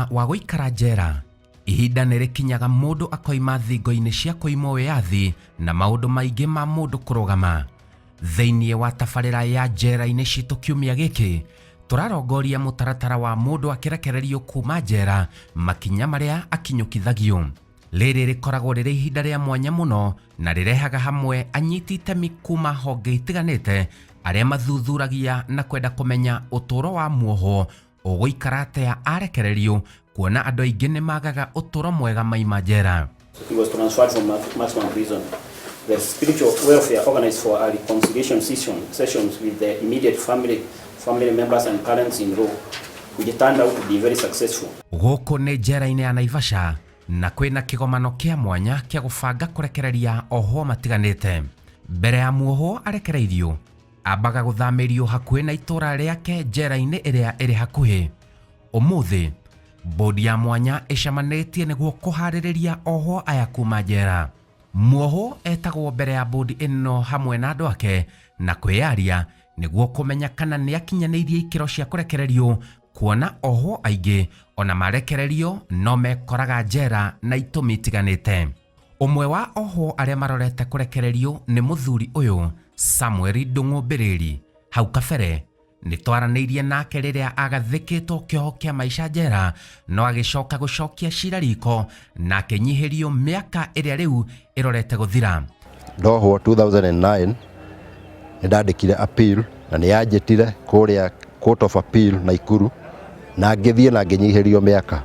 Thutha wa gũikara njera, ihinda nĩ rĩkinyaga mũndũ akoima thingo-inĩ cia kũimwo wĩyathi na maũndũ maingĩ ma mũndũ kũrũgama. Thĩinĩ wa tabarĩra ya njera-inĩ citũ kiumia gĩkĩ, tũrarongoria mũtaratara wa mũndũ akĩrekererio kuma njera, makinya marĩa akinyũkithagio. Rĩrĩ rĩkoragwo rĩrĩ ihinda rĩa mwanya mũno na rĩrehaga hamwe anyiti itemi kuma honge itiganĩte arĩa mathuthuragia na kwenda kũmenya ũtũũro wa muohwo ũgũikara atĩa arekererio kuona andũ aingĩ nĩ magaga ũtũũro mwega maima njera. He was transferred from maximum prison. The spiritual welfare organized for a reconciliation sessions with the immediate family members and parents-in-law, which turned out to be very successful. Gũkũ nĩ njera-inĩ ya Naivasha na kwĩna kĩgomano kĩa mwanya kĩa gũbanga kũrekereria ohwo matiganĩte. Mbere ya muohwo arekereirio, ambaga gũthamĩrio hakuhĩ na itũra rĩake njera-inĩ ĩrĩa ĩrĩ hakuhĩ. Ũmũthĩ, bodi ya mwanya ĩcemanĩtie nĩguo kũharĩrĩria ohwo aya kuma njera. Muohwo etagwo mbere ya bodi ĩno hamwe na andũ ake na kwĩyaria nĩguo kũmenya kana nĩakinyanĩirie ikĩro cia kũrekererio kuona ohwo aingĩ ona marekererio no mekoraga njera na itũmi itiganĩte. Ũmwe wa ohwo arĩa marorete kũrekererio nĩ mũthuri ũyũ Samuel Ndung'u Mbĩrĩri. Hau kabere nĩ twaranĩirie nake rĩrĩa agathĩkĩtwo kĩoho kĩa maica njera no agĩcoka gũcokia cira riko na akĩnyihĩrio mĩaka ĩrĩa rĩu ĩrorete gũthira. Ndohwo 2009 nĩ ndandĩkire appeal na nĩ yanjĩtire kũrĩa Court of Appeal Naikuru na ngĩthiĩ na ngĩnyihĩrio mĩaka.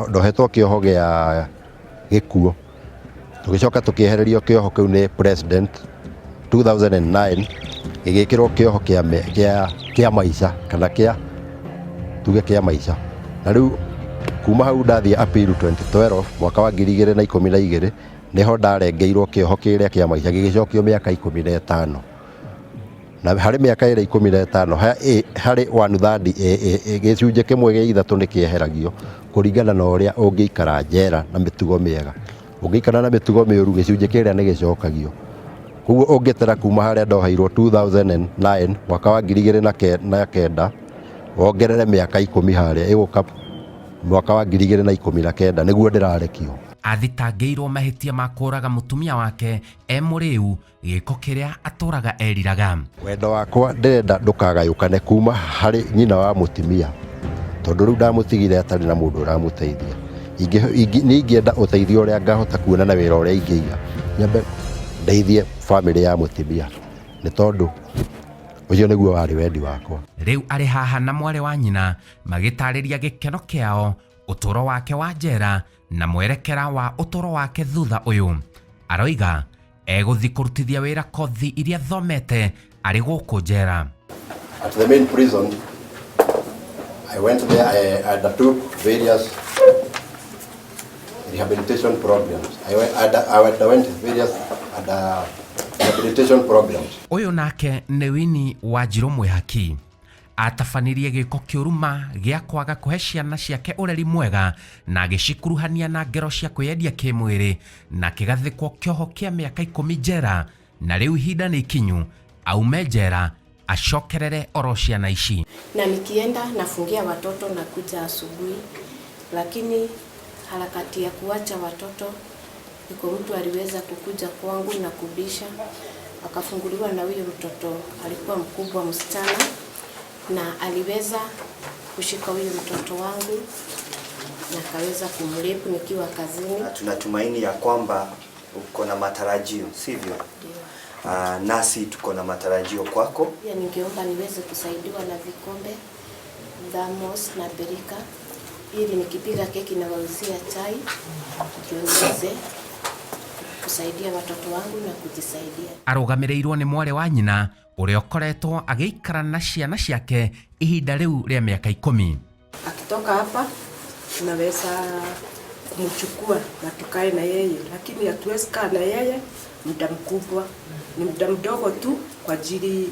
Ndohetwo kĩoho gĩa gĩkuũ. Tũgĩcoka tũkĩehererio kĩoho kĩu nĩ president 2009 gĩgĩkĩrwo kĩoho kĩa maica kana kĩa tuge kĩa maica. Na rĩu kuma hau ndathiĩ appeal 2012 mwaka wa 2012 nĩho ndarengeirwo kĩoho kĩrĩa kĩa maica gĩgĩcokio mĩaka 15. Na harĩ mĩaka ĩrĩa 15 harĩ one third gĩcunjĩ kĩmwe gĩa ithatũ nĩ kĩeheragio kũringana na ũrĩa ũngĩikara njera na mĩtugo mĩega. Ũngĩikara na mĩtugo mĩũru gĩcunjĩ kĩrĩa nĩ gĩcokagio. Koguo ũngĩtara kuma harĩa ndoheirwo 2009 mwaka wa 2009 wongerere mĩaka 10 harĩa ĩgũka mwaka wa 2019 nĩguo ndĩrarekio. Athitangĩirwo mahĩtia ma kũũraga mũtumia wake e mũrĩu gĩko kĩrĩa atũraga eriraga. Wendo wakwa ndĩrenda ndũkagayũkane kuma harĩ nyina wa mũtumia tondũ rĩu ndamũtigire atarĩ na mũndũ ũramũteithia. Niĩ ingĩenda ũteithio ũrĩa ngahota kuona na wĩra ũrĩa ingĩiga nyambe ndeithie bamĩrĩ ya mũtumia nĩ tondũ ũcio nĩguo warĩ wendi wakwa. Rĩu arĩ haha na mwarĩ wa nyina magĩtarĩria gĩkeno kĩao, ũtũũro wake wa njera na mwerekera wa ũtũũro wake thutha ũyũ. Aroiga egũthiĩ kũrutithia wĩra kothi iria thomete arĩ gũkũ njera. At the main prison, I went there, I undertook various rehabilitation programs. I underwent various rehabilitation programs. Ũyũ nake nĩ Winnie Wanjirũ Mwĩhaki. Atabanirie gĩko kĩũruma gĩa kwaga kũhe ciana ciake ũreri mwega na agĩcikuruhania na ngero cia kwĩyendia kĩmwĩrĩ na akĩgathĩkwo kĩoho kĩa mĩaka 10 njera na rĩu ihinda nĩ ikinyu aume njera acokerere oro ciana ici. Na nikienda nafungia watoto na kuja asubuhi, lakini harakati ya kuacha watoto iko mtu aliweza kukuja kwangu na kubisha, akafunguliwa na huyo mtoto alikuwa mkubwa msichana, na aliweza kushika huyo mtoto wangu na akaweza kumrape nikiwa kazini. Na tunatumaini ya kwamba uko na matarajio, sivyo? Ndio. Nasi tuko na matarajio kwako. Pia ningeomba niweze kusaidiwa na vikombe, thermos na birika ili nikipiga keki na wauzia chai ndio niweze kusaidia watoto wangu na kujisaidia. Arũgamĩrĩirwo nĩ mwarĩ wa nyina ũrĩa ũkoretwo agĩikara na ciana ciake ihinda rĩu rĩa mĩaka 10. Akitoka hapa tunaweza kumchukua na tukae na yeye, lakini hatuwezi kaa na yeye muda mkubwa, ni muda mdogo tu kwa ajili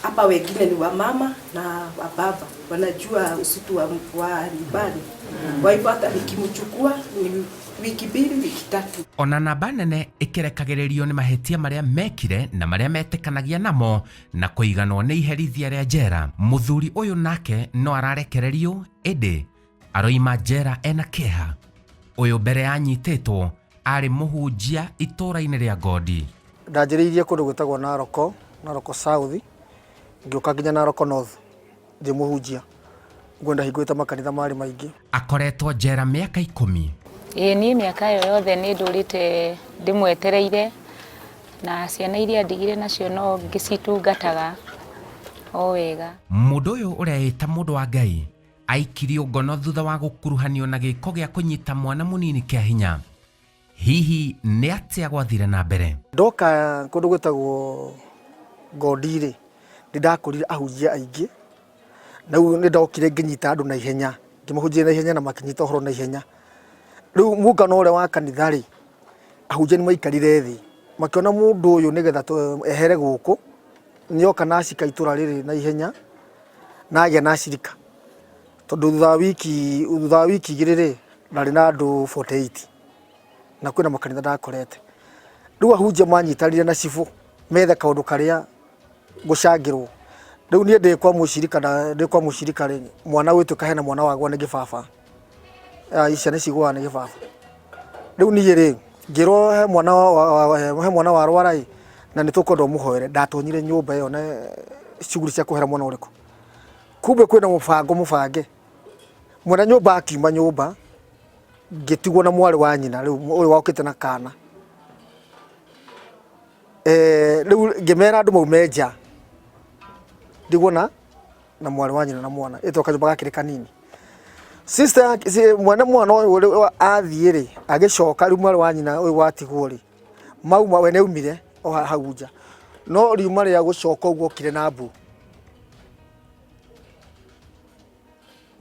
hapa wengine ni wamama na wababa wanajua usitu wa nyumbani. Kwa hivyo hata nikimchukua ni wiki 2 wiki 3. Ona namba nene ĩkĩrekagĩrĩrio nĩ mahĩtia marĩa mekire na marĩa metĩkanagia namo na kũiganwo nĩ iherithia rĩa njera. Mũthuri ũyũ nake no ararekererio ĩndĩ Aroima njera ena kĩeha. Ũyũ mbere anyitĩtwo arĩ mũhunjia itũũra-inĩ rĩa Ngondi. Ndanjĩrĩirie kũndũ gwĩtagwo Naroko, Naroko South, ngĩũka nginya Naroko North ndĩ mũhunjia. Ũguo ndahingũrĩte makanitha marĩ maingĩ. Akoretwo njera mĩaka 10. Ĩĩ niĩ mĩaka ĩyo yothe nĩ ndũrĩte ndĩmwetereire na ciana iria ndigire nacio no ngĩcitungataga o wega. Mũndũ ũyũ ũreĩta mũndũ wa Ngai aikirio ngono thutha wa gũkuruhanio na gĩko gĩa kũnyita mwana mũnini kĩa hinya. Hihi nĩ atĩa gwathire na mbere? Ndoka kũndũ gwĩtagwo Ngondi rĩ, nĩ ndakorire ahunjia aingĩ, na rĩu nĩ ndokire ngĩnyita andũ na ihenya, ngĩmahunjĩria na ihenya na makĩnyita ũhoro na ihenya. Rĩu mũngano ũrĩa wa kanitha rĩ, ahunjia nĩ maikarire thĩ, makĩona mũndũ ũyũ nĩgetha ehere gũkũ, nĩoka na acika itũra rĩrĩ na ihenya, na agĩa na acirika. Tondũ thutha wa wiki 2 rĩ, ndarĩ na andũ 48 na kwĩna makanitha ndakorete. Rĩu ahunjia manyitanire na cibũ methe kaũndũ karĩa gũcangĩrwo. Rĩu niĩ ndĩ kwa mũcirika na ndĩ kwa mũcirika rĩ, mwana gwĩtuĩka hena mwana wagwa nĩ gĩbaba. Ciana ici igũaga nĩ gĩbaba. Rĩu niĩ rĩ, ngĩrwo he mwana warwara ĩ, na nĩ tũkwenda ũmũhoere. Ndatonyire nyũmba ĩyo na shughuli cia kũhera mwana ũrĩkũ. Kumbe kwĩna mũbango mũbange. Mwene nyũmba akiuma nyũmba, ngĩtigwo na mwarĩ wa nyina rĩu ũyũ wokĩte na kana. Rĩu ngĩmera andũ maume nja, ndigwo na mwarĩ wa nyina na mwana, ĩtwa kanyũmba gakĩrĩ kanini. Sister mwene mwana ũyũ athiĩ rĩ, agĩcoka rĩu mwarĩ wa nyina ũyũ watigwo rĩ, mauma we nĩaumire o hau nja. No riuma rĩa gũcoka ũguo okire na mbu.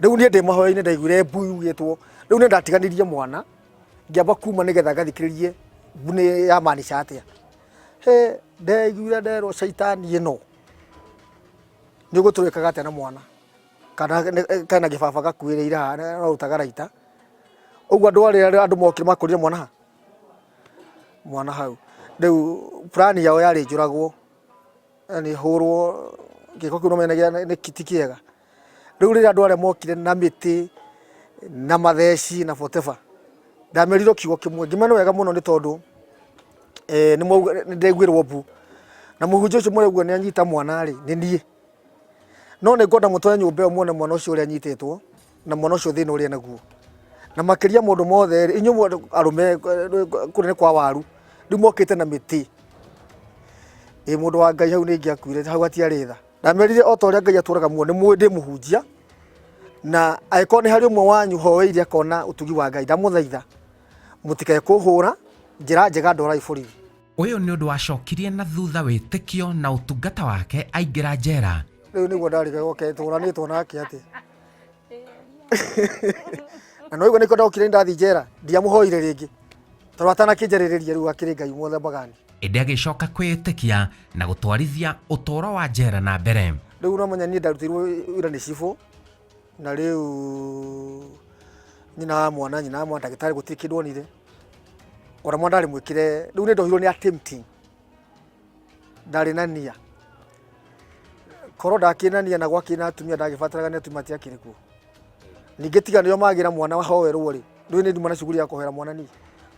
Rĩu niĩ ndĩ mahoya-inĩ ndaiguire mbu yugĩtwo. Rĩu niĩ ndatiganirie mwana, ngĩamba kuma nĩgetha ngathikĩrĩrie mbu nĩ yamaanisha atĩa. He, ndaiguire nderwo caitani ĩno nĩ ũgũtũrĩkaga atĩa na mwana, kana kena gĩbaba gakuĩrĩire haha no ũtagaraita. Ũguo andũ arĩa andũ mokire makorire mwana ha? Mwana hau. Rĩu plan yao yarĩ njũragwo, yani hũrwo gĩko kĩu no mene nĩ ti kĩega. Rĩu rĩrĩa andũ arĩa mokire na mĩtĩ na matheci na whatever, ndamerire kiugo kĩmwe, ngĩmera nĩ wega mũno nĩ tondũ nĩ ndaiguĩrwo mbu. Na mũhunjia ũcio mũraigua nĩ anyita mwana rĩ, nĩ niĩ. No nĩ ngwenda mũtware nyũmba ĩyo muone mwana ũcio ũrĩa anyitĩtwo na mwana ũcio thĩna ũrĩa naguo. Na makĩria maũndũ mothe rĩ, inyuĩ arũme kũrĩa nĩ kwa waru, rĩu mokĩte na mĩtĩ. Ĩ mũndũ wa Ngai hau nĩ ingĩakuire, hau hatiarĩ tha. Ndamerire o ta ũrĩa Ngai atũraga muoyo, nĩ mũĩ ndĩ mũhunjia, na angĩkorwo nĩ harĩ ũmwe wanyu hoeire akona ũtugi wa Ngai, ndamũthaitha mũtikae kũhũra, njĩra njega ndwarai borithi. Ũyũ nĩ ũndũ wacokirie na thutha wĩtĩkio na ũtungata wake aingĩra njera. Rĩu nĩguo ndarigagwo tũranĩtwo nake atĩa. Na no igua nĩkĩo ndokire ndathiĩ njera, ndiamũhoire rĩngĩ. Tondũ atanakĩnjarĩrĩria rĩu akĩrĩ Ngai mũthemba gani. Ĩndĩ agĩcoka kwĩĩtĩkia na gũtwarithia ũtũũro wa njera na mbere. Rĩu no menya niĩ ndarutĩirwo wĩra nĩ cibũ, na rĩu nyina wa mwana, ndagĩtarĩ gũtirĩ kĩndũ onire. Ona mwana ndarĩ mwĩkĩre, rĩu nĩ ndohirwo nĩ attempting. Ndarĩ na nia. Korwo ndakĩrĩ na nia na gwakĩrĩ na atumia ndagĩbataraga nĩ atumia matiakĩrĩ kuo. Ningĩ tiga nĩo magĩra mwana wahoerwo rĩ, rĩu nĩ nduma na shughuli ya kũhoera mwana niĩ.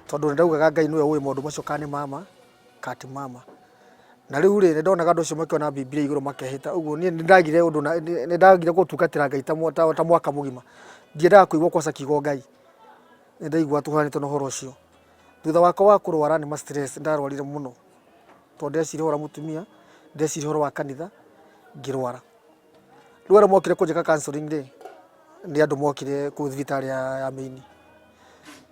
Tondũ nĩ ndaugaga Ngai nĩwe ũĩ maũndũ macio kana nĩ mama kana ti mama. Na rĩu rĩ, nĩ ndonaga andũ acio makĩona Bibilia igũrũ makehĩta. Ũguo niĩ nĩ ndagire ũndũ na nĩ ndagire gũtungatĩra Ngai ta mwaka mũgima. Ndiendaga kũigua kwaca kiugo Ngai. Nĩ ndaigua tũhuranĩte na ũhoro ũcio. Thutha wakwa wa kũrwara nĩ ma stress ndarwarire mũno. Tondũ ndeciria ũhoro wa mũtumia, ndeciria ũhoro wa kanitha, ngĩrwara. Rĩu arĩa mokire kũnjĩka counseling rĩ, nĩ andũ mokire kũu thibitarĩ ya Main.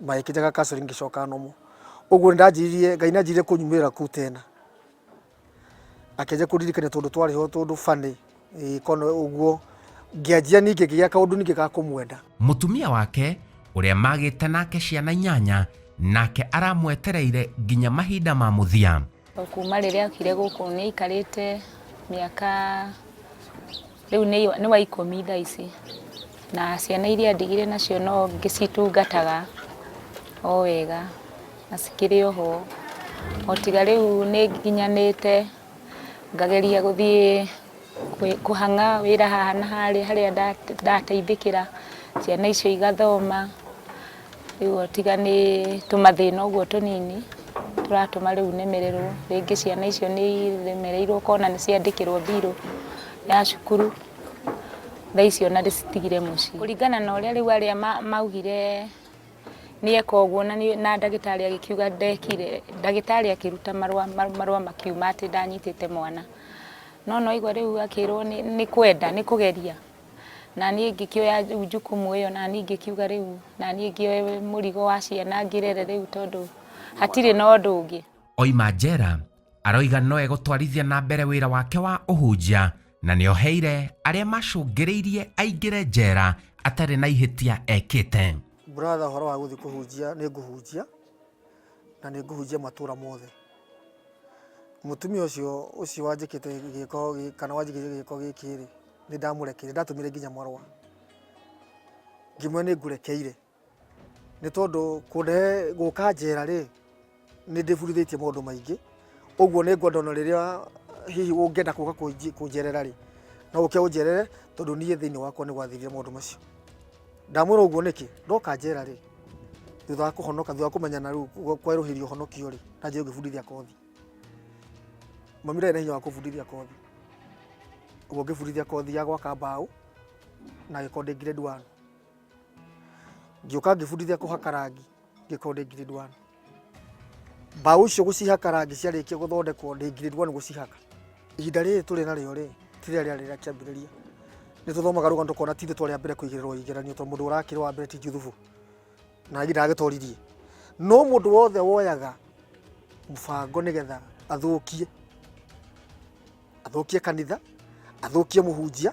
Magĩkĩnjĩka counseling ngĩcoka normal. Ũguo nĩ ndanjirie, Ngai nĩ anjirie kũnyumĩrĩra kũu tena. Akĩanjia kũndirikania tũndũ twarĩ ho tũndũ funny, kono ũguo. Ngĩanjia ningĩ ngĩgĩa kaũndũ ningĩ ga kũmwenda. Mũtumia wake ũrĩa magĩte nake ciana 8 nake aramwetereire nginya mahinda ma mũthia. Kuma rĩrĩa okire gũkũ nĩ aikarĩte mĩaka rĩu nĩ wa 10 thaa ici, na ciana iria ndigire nacio no ngĩcitungataga o wega na cikĩrĩ o ho, o tiga rĩu nĩ nginyanĩte ngageria gũthiĩ kũhang'a wĩra haha na harĩa harĩa ndateithĩkĩra Ciana icio igathoma, rĩu tiga nĩ tũmathĩna ũguo tũnini tũratũma rĩu nemererwo. Rĩngĩ ciana icio nĩ iremereirwo ũkona nĩ ciandĩkĩrwo mbirũ ya cukuru, thaa icio ona ndĩcitigire mũciĩ. Kũringana na ũrĩa rĩu arĩa maugire nĩ eka ũguo na ndagĩtarĩ agĩkiuga ndekire, ndagĩtarĩ akĩruta marũa, marũa makiuma atĩ ndanyitĩte mwana. No no igua rĩu akĩrwo nĩ kwenda, nĩ kũgeria. Na niĩ ngĩkĩoya rĩu jukumu ĩyo, na niĩ ngĩkiuga rĩu na niĩ ngĩoe mũrigo wa ciana ngĩrere rĩu tondũ hatirĩ na ũndũ ũngĩ. Oima njera aroiga no egũtwarithia na mbere wĩra wake wa ũhunjia na nĩoheire arĩa macũngĩrĩirie aingĩre njera atarĩ na ihĩtia ekĩte. Brother, ũhoro wa gũthiĩ kũhunjia, nĩ ngũhunjia na nĩ ngũhunjia matũra mothe. Mũtumia ũcio ũcio wanjĩkĩte gĩko kana wanjĩkĩte gĩko gĩkĩ rĩ, nĩ ndamũrekeire, ndatũmire nginya marũa ngĩmwĩra nĩ ngũrekeire, nĩ tondũ kũndehe gũka njera rĩ, nĩ ndĩbundithĩtie maũndũ maingĩ. Ũguo nĩ ngwenda ona rĩrĩa hihi ũngĩenda gũka kũnjerera rĩ, no ũke ũnjerere, tondũ niĩ thĩinĩ wakwa nĩ gwathirire maũndũ macio. Ndamwĩra ũguo nĩkĩ? Ndoka njera rĩ, thutha wa kũhonoka, thutha wa kũmenyana rĩu kwerũhĩrio ũhonokio rĩ, ndanjia ngĩbundithia kothi. Mami ndarĩ na hinya wa kũbundithia kothi, ũguo ngĩbundithia kothi ya gwaka mbaũ na agĩkorwo ndĩ grade 1. Ngĩũka ngĩbundithia kũhaka rangi, ngĩkorwo ndĩ grade 1. Mbaũ icio gũcihaka rangi ciarĩkia gũthondekwo ndĩ grade 1 gũcihaka. Ihinda rĩrĩ tũrĩ narĩo rĩ, ti rĩrĩa rĩarĩ rĩa kĩambĩrĩria. Nĩ tũthomaga rũgano tũkona ti ithuĩ twarĩ a mbere kũigĩrĩrwo igeranio, tondũ mũndũ ũrakĩrwo wa mbere ti Juthubu na ndagĩtoririe. No mũndũ wothe woyaga mũbango nĩgetha athũkie, athũkie kanitha, athũkie mũhunjia,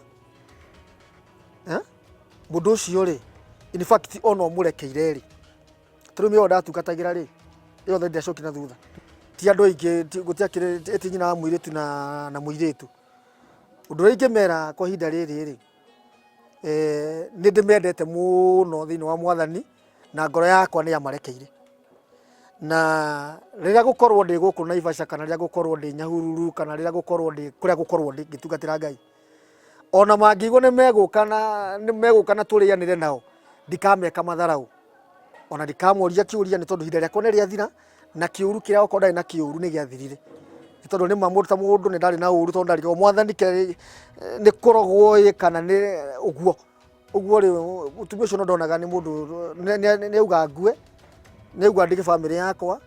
mũndũ ũcio rĩ, in fact ona ũmũrekeire rĩ, tondũ mĩoyo ndatungatagĩra rĩ, yothe ndĩacokire na thutha. Ti andũ aingĩ, gũtiakĩrĩ ĩti nyina wa mũirĩtu na mũirĩtu. Ũndũ ũrĩa ingĩmera kwa ihinda rĩrĩ rĩ, nĩ ndĩmendete mũno thĩinĩ wa Mwathani na ngoro yakwa nĩ yamarekeire. Na rĩrĩa ngũkorwo ndĩ gũkũ Naivasha kana rĩrĩa ngũkorwo ndĩ Nyahururu kana rĩrĩa ngũkorwo ndĩ kũrĩa ngũkorwo ndĩ ngĩtungatĩra Ngai, ona mangĩigua nĩ megũka na nĩ megũka na tũrĩanĩre nao, ndikameka matharau, ona ndikamoria kĩũria, nĩ tondũ ihinda rĩakwa nĩ rĩathira na kĩũru kĩrĩa okorwo ndarĩ na kĩũru nĩ gĩathirire. Nĩ tondũ nĩ ma mũndũ ta mũndũ nĩ ndarĩ na ũru, tondũ ndarigagwo Mwathani nĩ kũrogwo ĩ kana nĩ ũguo. Ũguo rĩ, mũtumia ũcio no ndonaga nĩ mũndũ nĩ auga ngue, nĩ auga ndige bamĩrĩ yakwa,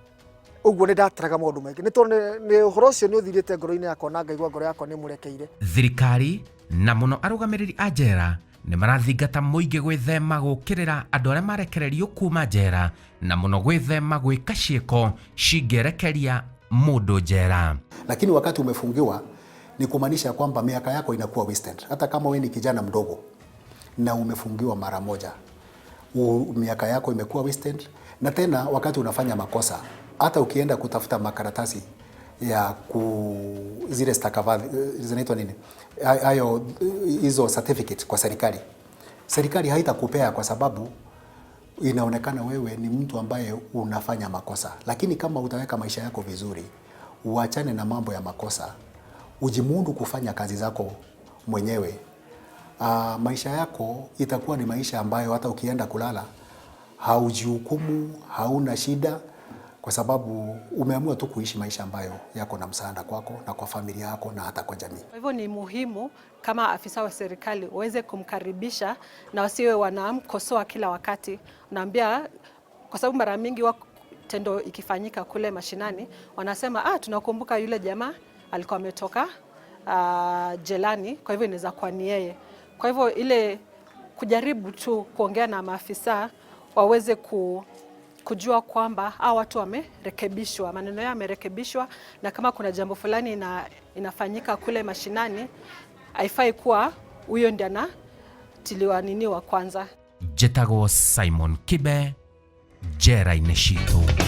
ũguo nĩ ndataraga maũndũ maingĩ, nĩ tondũ nĩ ũhoro ũcio nĩ ũthirĩte ngoro-inĩ yakwa na ngaigua ngoro yakwa nĩ ĩmũrekeire. Thirikari na mũno arũgamĩrĩri a njera nĩ marathingata mũingĩ gwĩthema gũkĩrĩra andũ arĩa marekererio kuma njera na mũno gwĩthema gwĩka ciĩko cingĩerekeria mũndũ njera. Lakini wakati umefungiwa ni kumaanisha kwamba miaka yako inakuwa wasted. Hata kama wewe ni kijana mdogo na umefungiwa mara moja, miaka yako imekuwa wasted. Na tena wakati unafanya makosa, hata ukienda kutafuta makaratasi ya ku zile stakabadhi zinaitwa nini, hayo hizo certificate kwa serikali, serikali haitakupea kwa sababu inaonekana wewe ni mtu ambaye unafanya makosa. Lakini kama utaweka maisha yako vizuri, uachane na mambo ya makosa, ujimudu kufanya kazi zako mwenyewe, maisha yako itakuwa ni maisha ambayo hata ukienda kulala haujihukumu, hauna shida, kwa sababu umeamua tu kuishi maisha ambayo yako na msaada kwako na kwa familia yako na hata kwa jamii. Kwa hivyo ni muhimu kama afisa wa serikali waweze kumkaribisha na wasiwe wanamkosoa kila wakati. Unaambia, kwa sababu mara mingi tendo ikifanyika kule mashinani wanasema, tunakumbuka yule jamaa alikuwa ametoka jelani, kwa hivyo inaweza kuwa ni yeye. Kwa hivyo ile kujaribu tu kuongea na maafisa waweze kujua kwamba hao watu wamerekebishwa, maneno yao yamerekebishwa, na kama kuna jambo fulani inafanyika kule mashinani, haifai kuwa huyo ndiye anatiliwa nini wa kwanza. Njĩtagwo Simon Kibe, njera-inĩ citũ.